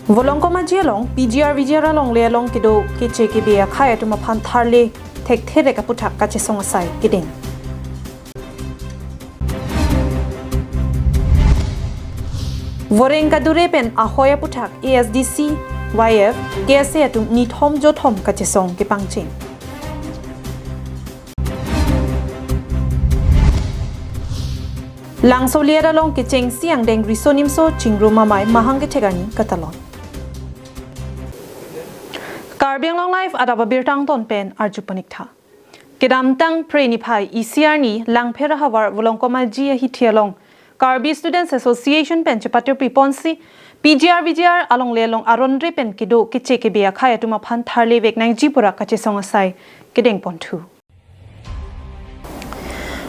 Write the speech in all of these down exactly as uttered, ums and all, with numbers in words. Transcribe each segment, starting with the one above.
Volongkom Aji along P G R V G R alongle along kedo keche kebe akhei atum aphan tharle thekthedek aputhak kachesong asai kedeng. Voreng kadure pen ahoi aputhak A S D C, Y F, K S A atum nithom jothom kachesong kepangcheng. Langsoliat along kechengsi angdeng riso nimso chingrum amei mahang kethek arni katalon. Karbi Anglong Live adap abirta angton pen arju panik tha. Kedamtang Phre niphai isi arni Langpher ahavar Volongkom Aji ahithi along Karbi Students Association pen chepatirpi ponsi P G R V G R alongle along aron re pen kedo keche kebe akhei atum aphan tharle vek nangji pura kachesong asai kedeng ponthu.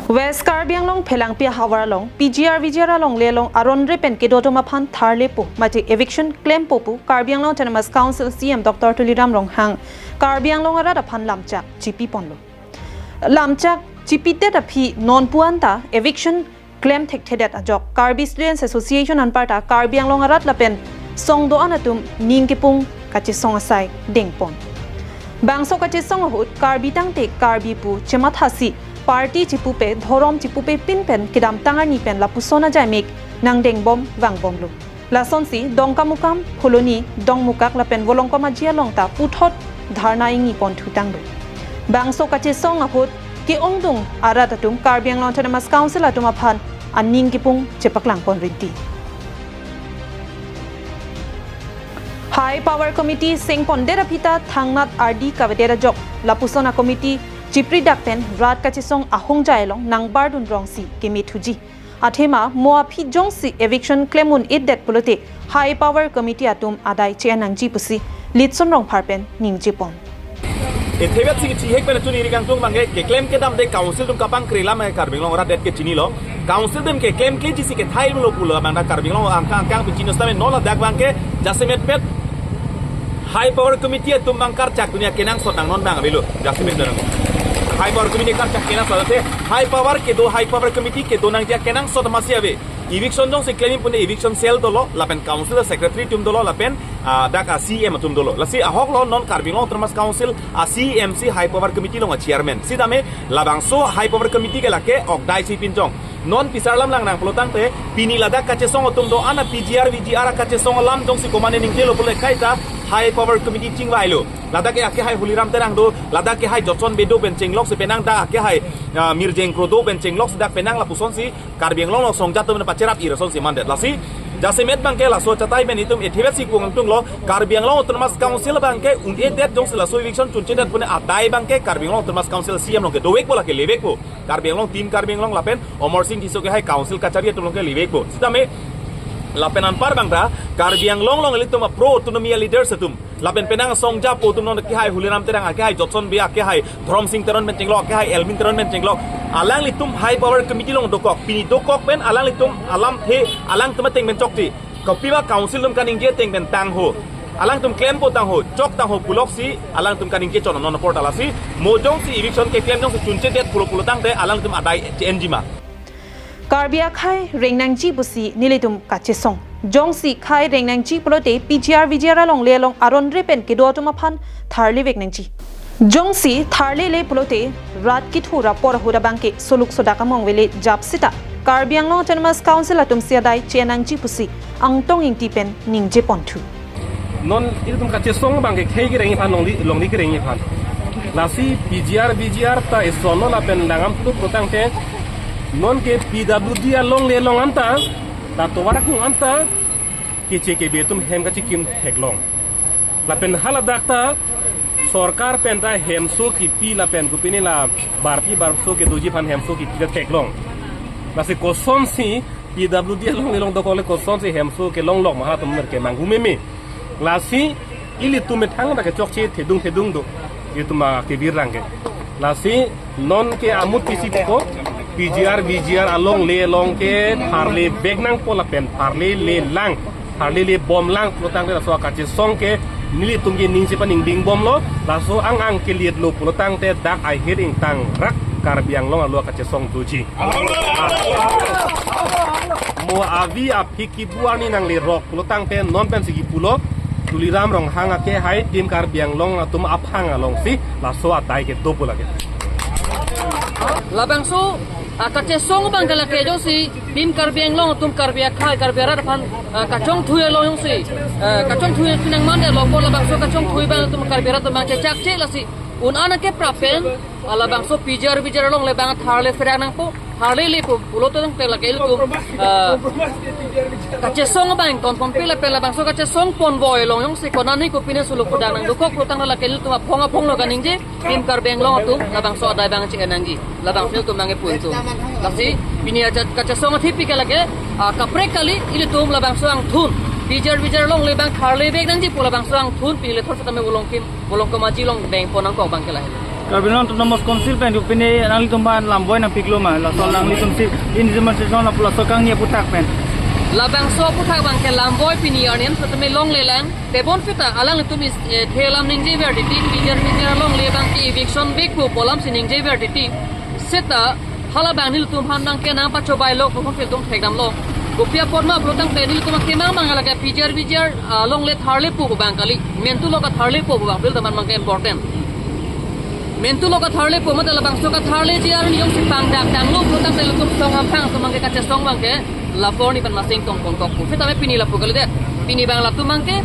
West Karbi Anglong Phelangpi ahavar along P G R V G R alongle along aron re pen kedo atum aphan tharlepo mate eviction klempo pu Karbi Anglong Autonomous Council C E M Doctor Tuliram Ronghang Karbi Anglong arat aphan lamchak chipi ponlo. Lamchak chipidet aphi non pu anta eviction klem thekthedet ajok Karbi Students Association anparta Karbi Anglong arat lapen song do-an atum ning kepung kachesong asai dengpon. Bangso kachesong ahut Karbi tangte Karbi pu chemathasi party chipupe dhorom chipupe pinpen kedamtang arni pen lapuson ajaimek nangdengbom vangbomlo. Lasonsi Dongkamukam, Phuloni, Dongmukak lapen Volongkom Aji along ta puthot dharna ingni ponthu tanglo. Bangso kachesong ahut ke-ongdung arat atum Karbi Anglong Autonomous Council atum aphan aning kepung chepaklang pon rinti. High Power Committee sengpondet aphi ta thangnat ardi kavedet ajok lapuson a-committee chipridak pen rat kachesong ahongjai along nangbardun rongsi kemethuji. Athema mo aphi jongsi eviction klem un-edet pulote High Power Committee atum adai che-en nangji pusi Litson Rongphar pen ningjepon. Ethebet si kechihek pen chuni ri kangtung abangke keklem kedamde council atum kapangkri lam ke Karbi Anglong arat det ke chinilo. Council atum keklemkleji si kethai lo pulo abang ta Karbi Anglong angkang angkang pen chini setame non ladak abangke jasemetpet High Power Committee atum abang karchak dunia kenangsot nang non abang avelo jasemet dong. High Power Committee karchak kenangsot te High Power kedo High Power Committee kedo nangji akenangsot masi ave. Eviction jongsi klem pune eviction cell dolo lapen council secretary atum dolo lapen ah, dak a-C E M atum dolo. Lasi ahok lo non Karbi Anglong Autonomous Council a-C E M si High Power Committee along a-chairman. Sitame labangso High Power Committee ke lake ok dai si pinjong. Non pisar lam lang nang pulo tangte pini ladak kachesong atum do-an a-P G R V G R kachesong alam jongsi komane ningjelo pule kaita High Power Committee chingvailo. Ladak ke akehai Huliram Terang do, ladak kehai Jotson Bey do pen chenglok si penang dak akehai ah, Mirjeng Kro do pen chenglok si dak penang lapusonsi Karbi Anglong along songja atum pacherap ira sonsi mandet. Lasi jasemet abangke laso chatai pen itum ethebet si kung angtung lo Karbi Anglong Autonomous Council abangke un-edet jongsi laso eviction chunchedet pune adai abangke Karbi Anglong Autonomous Council C E M along ke dovekpo lake levekpo. Karbi Anglong, Team Karbi Anglong lapen Amarsing Tisso kehai council kachari atum along ke levekpo. Sitame lapen anpar abang ta Karbi Anglong along ilitum a-pro autonomy leaders atum lapen penang songja po atum non kehai Huliram Terang, kehai Jotson Bey, kehai Dhoromsing Teron pen chenglok, kehai Elwin Teron pen chenglok. Alanglitum High Power Committee along dokok, pini dokok pen alanglitum alamthe alangtum ateng pen chokche. Kopi ba council atum kaningje ateng pen tangho. Alangtum klempo tangho, chok tangho puloksi alangtum kaningje chon non apor ta lasi. Mo jongsi eviction keklem jongsi chunchedet pulo pulo tangte alangtum adai che-enji ma. Karbi akhei reng nangji pusi nelitum kachesong. Jongsi khei reng nangji pulote P G R V G R alongle along aron re pen kedo atum aphan tharle vek nangji. Jongsi tharlele pulote rat kithur apor ahut abangke soluk sodak among avele jap sita Karbi Anglong Autonomous Council atum si adai che-en nangji pusi Angtong Ingti pen ningje ponthu. Non ilitum kachesong abangke khei kereng aphan longri, longri kereng aphan. Lasi P G R V G R ta eson lo lapen langam tutup pulo tangte non ke P W D alongle along anta, la tovar akung anta keche kebe atum hem kachikim theklong. Lapen haladak ta sorkar pen ta hemso kipi lapen kopine la barpi barso kedoji aphan hemso kipi ta theklong. Lasi kosonsi P W D alongle along dokok le kosonsi hemso kelonglok ma halatum mer ke manghu meme. Lasi ilitum methang ta kechokche thedung thedung do. Ilitum akebirang ke. Lasi non ke amut pisi ko P G R V G R alongle along ke tharle vek nangpo lapen tharlele lang, tharlele bom lang pulo tangte laso akachesong ke nelitum ke ning chepaning dingbomlo, laso ang ang keliet lo pulo tangte dak ahir ingtang rak Karbi Anglong alo akachesong doji. Mo avi aphi kibu arni nanglerok pulo tangte non pensi kipulo, Tuliram Ronghang akehai Team Karbi Anglong atum aphang alongsi laso adai kedo pu lake. Labangso, ah, kachesong abang ke lake jongsi Team Karbi Anglong atum Karbi akhei, Karbi arat aphan, ah, kachongthui along jongsi, ah, kachongthui chinang mande along ko labangso kachongthui abang atum Karbi arat atum abang chechakche lasi un-an akeprap pen, ah, labangso P G R V G R alongle abang tharle pherang nangpo, tharle lepo pulo tangte lake ilitum, ah, kachesong abang ingtonponpe lapen labangso kachesong ponvoi along jongsi konane kopine solo kudang nangdokok pulo tangte lake ilitum aphong aphong lo kaningje, Team Karbi Anglong atum labangso adai abang che-en nangji. Labangso ilitum nangkepon atum. Lasi pini aja kachesong athipi ke lake, ah, kaprek kali ilitum labangso angthun P G R V G R alongle abang tharle vek nangji pu labangso angthun pini lethor setame bolong kim, bolong kemaji along dengpon nangkok abang ke lahelo. Karbi Anglong Autonomous Council pen pini nanglitum aphan lamvoi nangpiklo ma, laso nanglitum si in demonstration lapu laso kangni aphuthak pen. Labangso aphuthak abang ke lamvoi pini arni an setame longle lang. Tebonpeta alanglitum is, eh, the alam ningjever titi, P G R V G R alongle abang ke eviction vek pu pu alamsi ningjever titi. Seta hala abang nelitum aphan abang ke nangpachobei lok pu ilitum thekdamlo. Kopi apot ma pulo tangte nelitum akemang abang lake P G R V G R, ah, alongle tharlepo pu abang kali. Mentu lo katharlepo pu abang pu ilitum aphan abang ke important. Mentu lo katharlepo mate labangso katharleji arni jongsi pangdak tanglo pulo tangte ilitum song aphang atum abang ke kachesong abang ke lapu arni pen masing tongpon kokpo. Setame pini lapu kalidet. Pini abang latum abang ke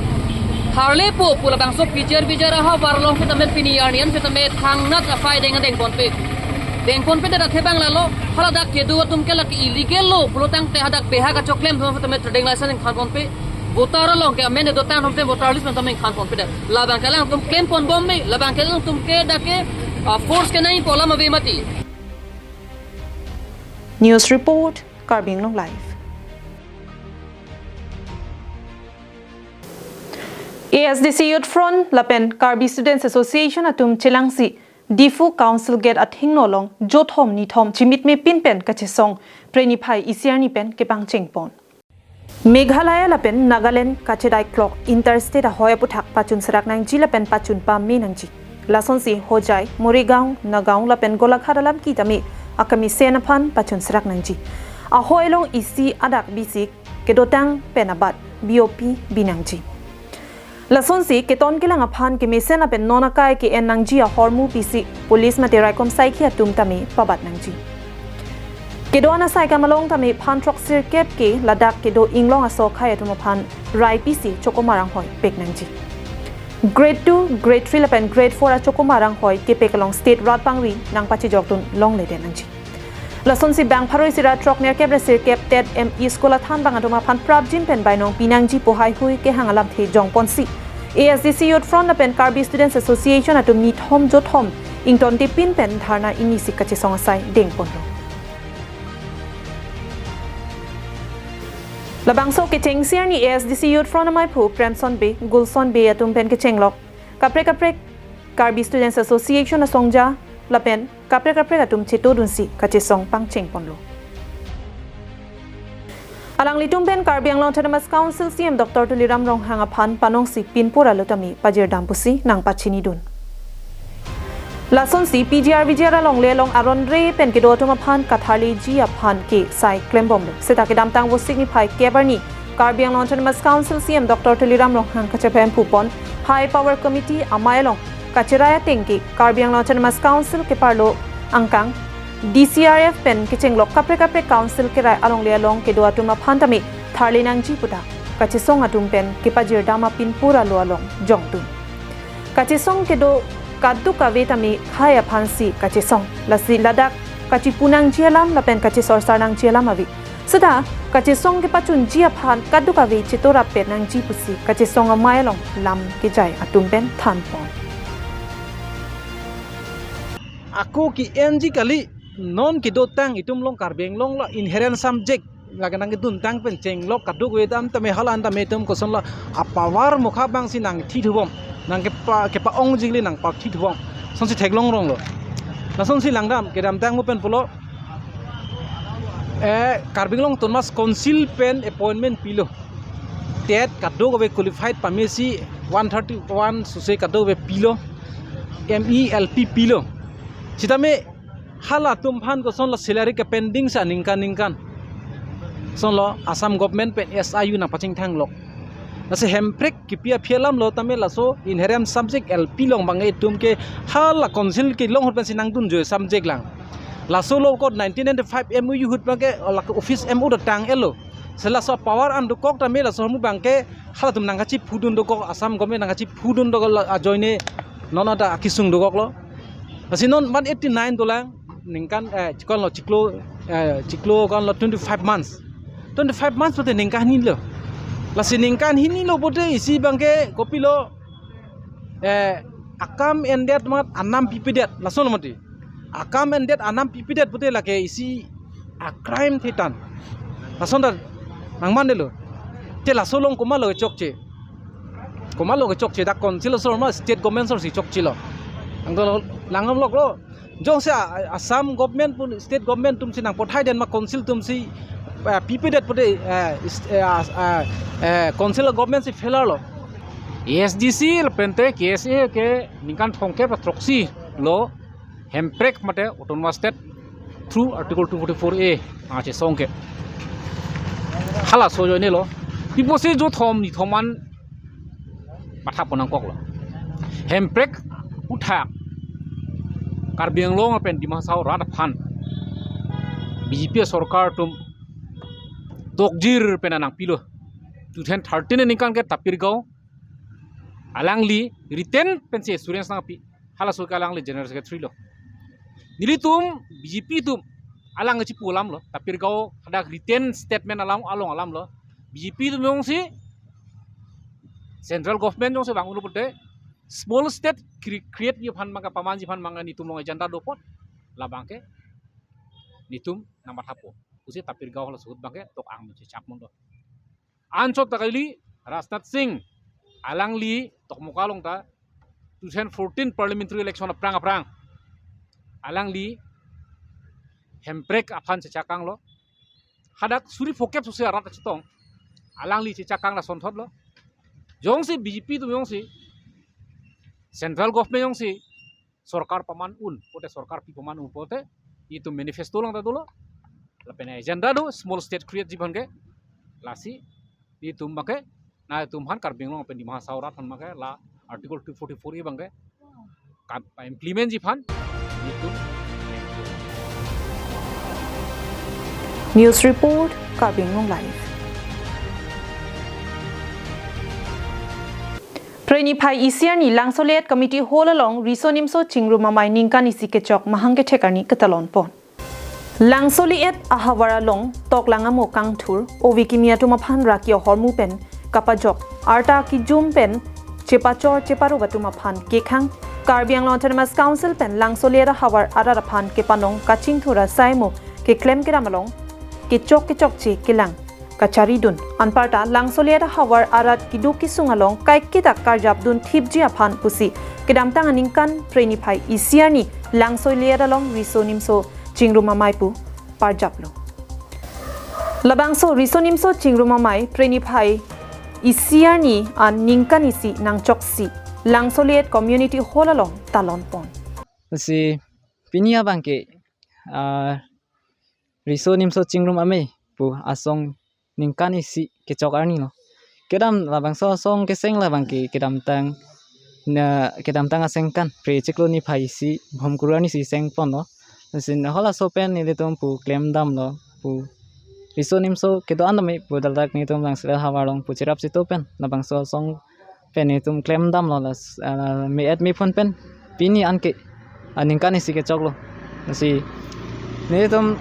tharlepo pu labangso P G R V G R ahavar along setame pini arni an setame thangnat aphai deng dengponpe. Dengponpedet athe abang lalo, hala dak kedo atum ke lake illegal lo pulo tangte hadak beha kachoklem atum setame trading license ingthanponpe. Voter along ke amen dotang atum voter list pen setame ingthanponpedet. Labang ke alangtum klemponbom me, labang ke alangtum ke dak ke, ah, force kenangpo alam ave mati. News report, Karbi Anglong Live. A S D C Youth Front lapen Karbi Students Association atum chelangsi Diphu Council Gate athengno along jothom nithom chimitme pin pen kachesong Phre niphai isi arni pen kepangchengpon. Meghalaya lapen Nagaland kachedai klok interstate ahoi aphuthak pachun serak nangji lapen pachun pame nangji. Lasonsi Hojai, Morigaon, Nagaon lapen Golaghat alam kitame akemesen aphan pachun serak nangji. Ahoi along isi adak bisi kedotang pen abat B O P bi nangji. Lasonsi keton kelang aphan kemesen lapen non akai ke-en nangji ahormu pisi police mate raikom saikhi atum tame pabat nangji. Kedo-an asai kam along tame phan throksirkep ke ladak kedo inglong aso akhai atum aphan rai pisi chokomar anghoi pek nangji. Grade two, grade three lapen grade four achokomar anghoi kepek along state rat pangri nangpachejokdun longledet nangji. Lasonsi bang pharo isi ra throk nerkep ra sirkep TET M E school athan abang atum aphan prapjin pen bainong pinangji pu haihui kehang alamthe jongponsi A S D C Youth Front lapen Karbi Students Association atum nithom jothom ingtonte pin pen dharna inisi kachesong asai dengponlo. Labangso kechengsi arni A S D C Youth Front amaiphu Premson Bey, Gulson Bey atum pen kechenglok kaprek kaprek Karbi Students Association asongja lapen kaprek kaprek atum chetodunsi kachesong pangchengponlo. Alanglitum pen Karbi Anglong Autonomous Council C E M Doctor Tuliram Ronghang aphan panongsi pinpur alo tame pajirdam pusi nangpachinidun. Lasonsi P G R V G R alongle along aron re pen kedo atum aphan katharleji aphan ke sai klembomlo. Seta kedamtang Vosik niphai kep arni Karbi Anglong Autonomous Council C E M Doctor Tuliram Ronghang kachepemphu pon High Power Committee amei along kacherai ateng ke Karbi Anglong Autonomous Council keparlo angkang D C R F pen kechenglok kaprek kaprek council kerai alongle along kedo atum aphan tame tharle nangji puta kachesong atum pen kepajirdam apinpur alo along jongdun. Kachesong kedo kadokave tame khei aphansi kachesong, lasi ladak kachipu nangji alam lapen kachesorsar nangji alam ave. Seta kachesong kepachunji aphan kadokave chetorap pet nangji pusi kachesong amei along lam kejai atum pen thanpon. Ako ke-enji kali, non kedotang itum along Karbi Anglong lo inherent subject lake nangkeduntang pen chenglok kadokave dam tame hala an tame itum kosonlo apower mokha abangsi nangthithubom, nangkepa, kepa-ongji kali nangpathithubom. Sonsi theklong ronglo. Lasonsi langdam, kedamtang mo pen pulo, eh, Karbi Anglong Autonomous Council pen appointment pilo. TET kadokave qualified pamesi one thirty-one suse kadokave pilo. M E, L P pilo. Sitame halatum aphan kosonlo salary kepending sa ningkan ningkan. Kosonlo Assam government pen S I U nangpachingthanglok. Lasi Hemprek kipi aphi alam lo tame laso Inherem subject L P along abang itum ke hala council kelong ahut pensi nangdun jo subject lang. Laso lo kot nineteen ninety-five M O U ahut abang ke la office M O da tang-et lo. Si laso power an dokok tame laso ahormu abang ke halatum nangkachiphudun dokok, Assam government nangkachiphudun dokok la ajoine non ata akisung dokok lo. Lasi non ban eighty-nine dolang ningkan, eh, chiklo, chiklo, eh, chiklo ko-an lo twenty-five months. Twenty-five months pute ningkan hini lo. Lasi ningkan hini lo pute isi abang ke kopilo, eh, akam endet amat anam pipedet laso lo mati. Akam endet anam pipedet pute lake isi a crime thetan. Lason ta nangman de lo. Te laso along komat lo kechokche. Komat lo kechokche, dak council asor ma state government asor si chokche lo. Nang to lang lok lo. Jongsi a, a, Assam government pu state government atum si nangpathai den ma council atum si, eh, pipedet pute, eh, is-, eh, as-, eh, eh, council government si failure lo. A S D C lapen te K S A ke ningkan thomkep ra throksi lo Hemprek mate autonomous state through Article two forty-four A nangchesong ke. Halaso ajoine lo. Pi pusi jo thom ni thom an matha pon nangkok lo. Hemprek aputhak Karbi Anglong pen Dima Hasao arat aphan B J P sorkar atum tokjir pen nangpilo. Two thousand thirteen aningkan ke Tapir Gao alangli written pensi assurance nangpi. Halaso ke alangli General Secretary lo. Nelitum B J P atum alang kachipu alam lo, Tapir Gao hadak written statement alam along alam lo. B J P atum jongsi central government jongsi vang-un-e pute small state cre-, create ji aphan abang ke paman ji aphan abang ke nelitum along agenda do apot, labang ke nelitum nangmathapo pusi Tapir Gao halaso ahut abang ke tok ang chechak mon do. Anchot ta kali Rajnath Singh alangli Dokmoka along ta two thousand fourteen parliamentary election aphrang aphrang alangli Hemprek aphan chechakang lo. Hadak suri phokep susi arat kachetong alangli chechakang lason thot lo. Jongsi B J P atum jongsi central government jongsi sorkar paman un pute, sorkar pi paman un pute, itum manifesto along ta dolo. Lapen agenda do small state create ji aphan ke. Lasi itum abang ke, nelitum aphan Karbi Anglong pen Dima Hasao arat aphan abang ke la Article two forty-four A abang ke kam implement ji aphan itum. News report, Karbi Anglong Live. Phre niphai isi arni Langsolet Community Hall along Riso Nimso Chingrum Amei ningkan isi kechok mahang kethek arni ketalon pon. Langsolet ahavar along toklang amo kangthur, ove kimi atum aphan raki ahormu pen kapajok, arta kijum pen chepachor cheparup atum aphan kekhang, Karbi Anglong Autonomous Council pen Langsolet ahavar arat aphan kepanong kachingthur asai mo keklem kedam along kechok kechokche kelang kacharidun. Anparta Langsolet ahavar arat keduk kesung along kaiketa karjapdun thipji aphan pusi kedamtang aningkan Phre niphai isi arni Langsolet along Riso Nimso Chingrum Amei pu parjaplo. Labangso Riso Nimso Chingrum Amei Phre niphai isi arni an ningkan isi nangchoksi Langsolet Community Hall along talon pon. Si pini abang ke, ah, Riso Nimso Chingrum Amei pu asong ningkan isi kechok arni lo. Kedam labangso asong keseng labang ke kedamtang, na, kedamtang asengkan Phre chiklo niphai isi bhomkuru arni si seng ponlo. Lasi halaso pen nelitum pu klemdamlo pu Riso Nimso kedo-an tame pu ladak nelitum Langsolet ahavar along pu cherap cheto pen labangso asong pen nelitum klemdamlo las, ah, me-et mephun pen pini anke, ah, ningkan isi kechoklo. Lasi nelitum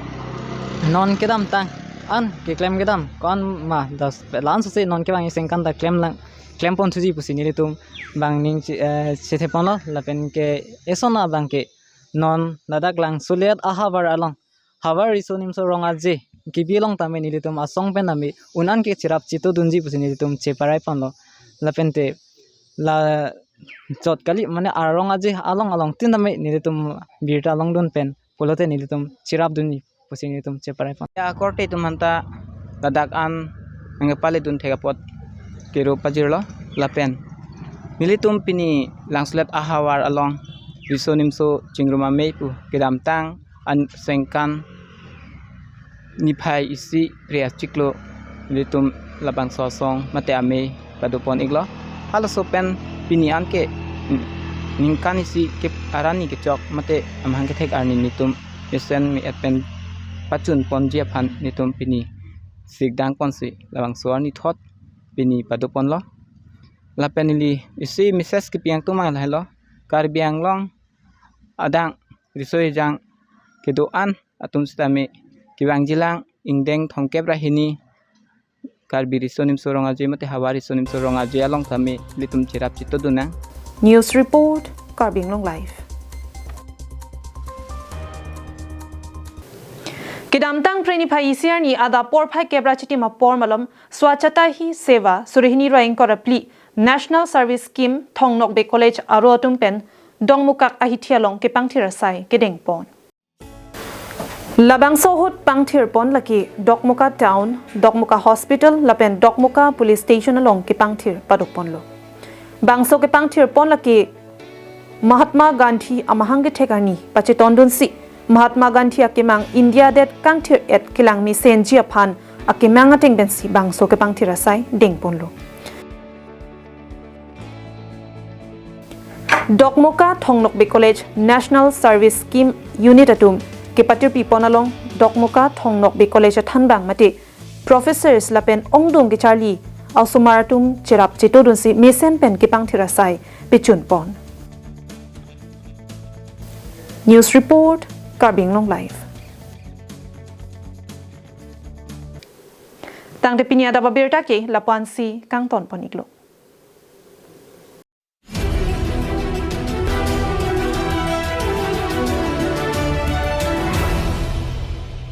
non kedamtang an keklem kedam ko-an ma das la-an sose non kevang asengkan ta klem lang, klem pon thuji pusi nelitum abang ning che-, eh, chethe ponlo lapen ke eson abang ke non ladak Langsolet ahavar along havar Riso Nimso Rong Aje kebi along tame nelitum asong pen tame un-an ke cherap chetodunji pusi nelitum cheparai ponlo. Lapen te la chot kali mane arong aje along along tin tame nelitum birta longdun pen pulote nelitum cherapdunji pusi nelitum cheparai pon. Ya korte atum aphanta ladak an nangpaledun thek apot kero pajirlo lapen nelitum pini Langsolet ahavar along Riso Nimso Chingrum Amei pu kedamtang asengkan niphai isi Phre achiklo nelitum labangso asong mate amei padopon iklo. Halaso pen pini anke, mm, ningkan isi ke arni kechok mate amahang kethek arni netum mesen me-et pen pachun ponji aphan netum pini sikdang ponsi labangso arni thot pini padoponlo. Lapen ili isi message kepi-ang atum lahelo. Karbi Anglong adang riso ejang kedo-an atum sitame kevangjilang ingdeng thomkep ra hini Karbi Riso Nimso Rong Aje mate Havar Riso Nimso Rong Aje along tame ilitum cherap chetodun nang. News report, Karbi Anglong Live. Kedamtang Phre niphai isi arni adap porphai kep ra chitim apor malom Swachhata Hi Seva suri hini ra ingkoi ra phli National Service Scheme Thong Nokbe College aro atum pen Dokmoka ahithi along kepangthir asai kedengpon. Labangso ahut pangthirpon lake Dokmoka Town, Dokmoka Hospital lapen Dokmoka Police Station along kepangthir padokponlo. Bangso kepangthirpon lake Mahatma Gandhi amahang kethek arni pachetondunsi Mahatma Gandhi akemang India adet kangthir-et kelang mesenji aphan akemang ateng pensi bangso kepangthir asai dengponlo. Dokmoka Thong Nokbe College National Service Scheme Unit atum kepatirpipon along Dokmoka Thong Nokbe College athanbang mate professors lapen ongdung kecharli a-osomar atum cherap chetodunsi mesen pen kepangthir asai pechunpon. News report, Karbi Anglong Live. Tangte pini adap abirta ke lapu-ansi kangtonpon iklo.